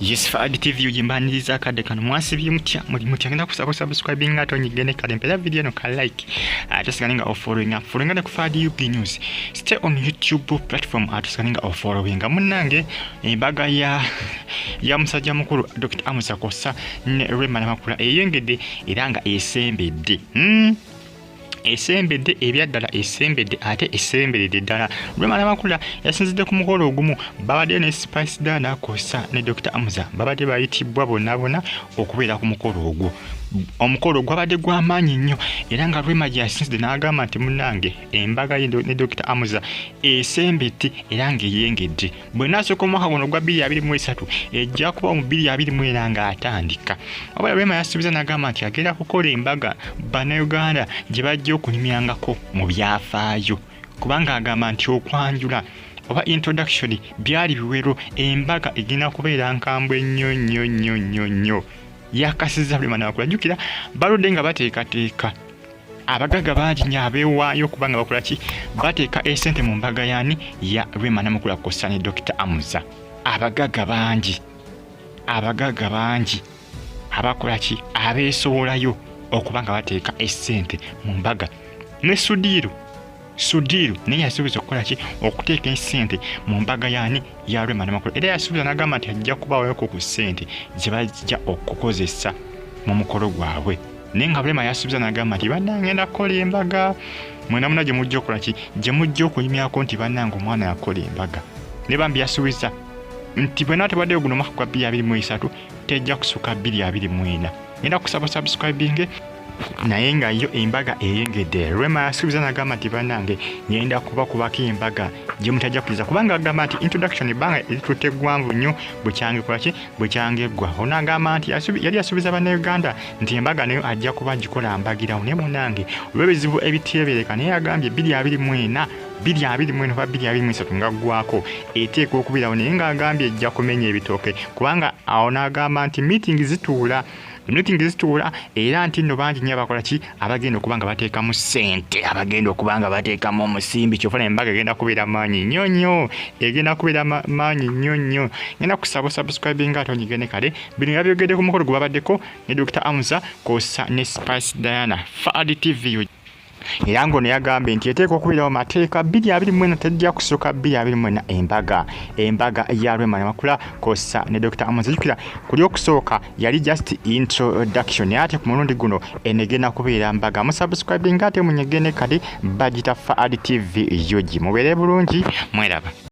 Yes, Fahad TV ugimbaniriza akadde kano. Mwasibye mutya? Muli mutya? Ngenda kusaba subscribing ate onyigende kale mpera video eno ka like, ate sigale nga ofollowing following ne ku Fahad UG News. Stay on YouTube platform, ate sigale nga ofollowing. Munnange, embaga ya musajja mukulu Dr. Amusa Kosa ne Rema Namakula eyengedde era nga esembedde. Esembedde ebyaddala, esembedde ate esemberedde ddala. Rema Namakula yasinzidde ku mukolo ogumu babadde ne Spice Diana Kosa ne Dr. Amuza. Babadde bayitibwa bonna bonna okubeera ku mukolo ogwo. Omukolo gwabadde gw'amaanyi nnyo era nga Rema gye yasinzidde n'agamba nti munnange, embaga ye ne Dr. Amuza esembedde era ng'eyengedde. Bwe naasooka omwaka guno ogwa 2023, ejja kuba mu 2024 ng'atandika. Wabula Rema yasuubiza n'agamba nti agenda kukola embaga Bannayuganda gye bajja okunyumyangako mu byafaayo, kubanga agamba nti okwanjula oba introduction byali biwero, embaga egenda kubeera nkambwe nnyo nnyo nnyo nnyo nnyo. Yakasiza Rema Namakula. Jjukira baludde nga bateekateeka, abagagga bangi nnyo abeewaayo okuba nga bakola ki, bateeka esente mu mbaga yaani ya Rema Namakula Kosa ne Dr. Amuza. Abagagga bangi, abagagga bangi abakola ki, abeesowolayo okuba nga bateeka esente mu mbaga. Ne Sudhir naye yasuubiza okukola ki, okuteeka esente mu mbaga yaani ya Rema Namakula. Era yasuubiza n'agamba nti ajja kubawayoko ku ssente ze bajja okukozesa mu mukolo gwabwe. Naye nga Rema yasuubiza n'agamba nti bannange, ngenda kukola embaga mwena muna gye mujja okukola ki, gye mujja okunyumyako nti bannange, omwana yakola embaga. Ne bambi yasuubiza nti bwena tebaddeyo guno omwaka gwa 2023, tejja kusuka 2024. Ngenda kusaba subscribing. Naye nga yo embaga eyengedde. Rema yasuubiza n'agamba nti bannange, ngenda kubakubako embaga gye mutajja kukkiriza, kubanga agamba nti introduction ebbanga eritutte eggwanvu nnyo bwekyange kolaki bwekyangeggwa. Ono agamba nti yali yasuubiza Bannayuganda nti embaga nayo ajja kuba gikola mbagirawo, naye munnange olw'ebizibu ebiteebereka, naye agambye 2024, 2024 oba 2023 nga ggwako eteekwa okubeerawo. Naye ng'agambye ejja kumenya ebitooke, kubanga awo n'agamba nti meeting zituula, meeting zituula, era nti nno bangi nnyo abakola ki, abagenda okuba nga bateekamu ssente, abagenda okuba nga bateekamu omusimbi. Kyova embaga egenda kubeera maanyi nnyo nnyo, egenda kubeera maanyi nnyo nnyo. Ngenda kusaba subscribing ate onyigende kale. Bino yabyogedde ku mukolo gwe babaddeko ne Dr. Amuza kwossa ne Spice Diana. Fahad TV. Era ng'ono yagambye nti eteekwa okubeerawo mateeka 2024, tejja kusooka 2024 embaga ya Rema Namakula kwossa ne Dr. Amuza. Jjukira kuli okusooka yali just introduction, naye ate ku mulundi guno eno egenda kubeera mbaga. Musubscribing ate munyegene kale. Bagita Fahad TV UG. Mubeere bulungi, mweraba.